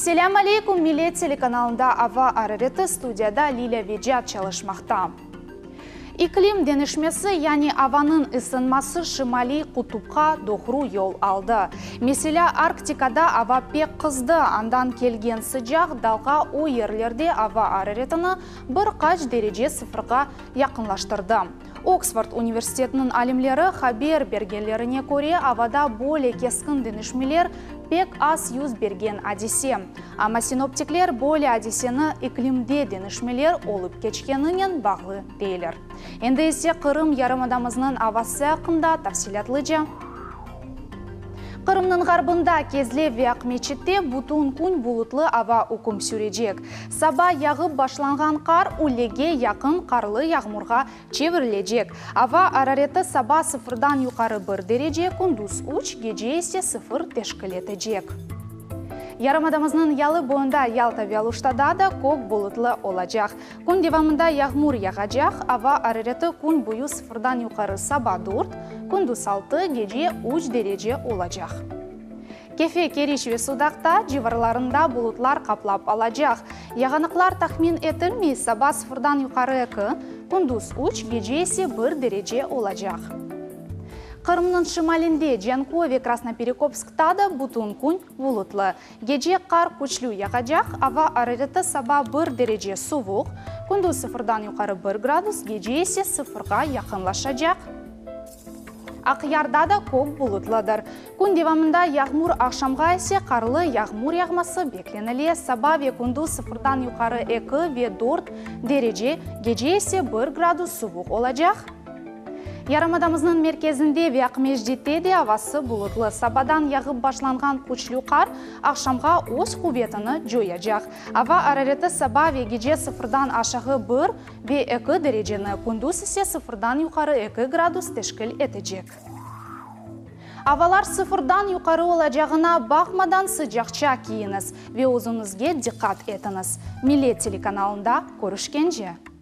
Selâm aleykum, Millet telekanalında Ava arareti, studiyada Lilâ Vecat çalışmaqta. İklim deñişmesi, yani avanıñ ısınması Şimaliy qutupqa doğru yol aldı. Meselâ, Arktikada ava pek qızdı, andan kelgen sıcaq dalğa o yerlerde ava araretini bir qaç derece sıfırğa yaqınlaştırdı. Oksford universitetiniñ alimleri haber bergenlerine köre, avada böyle keskin deñişmeler pek az yüz bergen adise. Amma sinoptikler böyle adiseni iklimde deñişmeler olıp keçkeninen bağlı deyler. Endi ise Qırım yarımadamıznıñ avası aqqında tafsilâtlıca. Qırımnıñ ğarbında, Kezlev ve Aqmeçitte bütün kün bulutlı ava üküm sürecek. Saba yağıp başlanğan qar üylege yaqın qarlı yağmurğa çevirilecek. Ava arareti saba sıfırdan yuqarı bir derece, kündüz üç, gece ise sıfır teşkil etecek. Yarımadamıznıñ yalı boyunda, Yalta ve Aluştada da kök bulutlı olacaq. Kün devamında yağmur yağacaq, ava arareti kün boyu sıfırdan yuqarı saba dört, kündüz altı, gece üç derece olacaq. Kefe, Keriç ve Sudaqta civarlarında bulutlar qaplap alacaq. Yağanaqlar tahmin etilmey, saba sıfırdan yuqarı eki, kündüz üç, gece ise bir derece olacaq. Qırımnıñ şimalinde, Canköy ve Krasnoperekopskta da bütün kün bulutlı. Gece qar küçlü yağacaq, ava arareti saba bir derece suvuq, kündüz sıfırdan yuqarı bir gradus, gece ise sıfırğa yaqınlaşacaq. Aqyarda da kök bulutlıdır. Kün devamında yağmur, aqşamğa ise qarlı yağmur yağması beklenile, saba ve kündüz sıfırdan yuqarı eki ve dört derece, gece ise bir gradus suvuq olacaq. Yarımadamıznıñ merkezinde ve Aqmescitte de avası bulutlı. Sabadan yağıp başlanğan küçlü qar aqşamğa öz quvetini coyacaq. Ava arareti saba ve gece sıfırdan aşağı bir ve eki dereceni, kündüz ise sıfırdan yuqarı eki gradus teşkil etecek. Avalar sıfırdan yuqarı olacağına baqmadan sıcaqça kiyiñiz ve özüñizge diqqat etiñiz. Millet telekanalında körüşkence!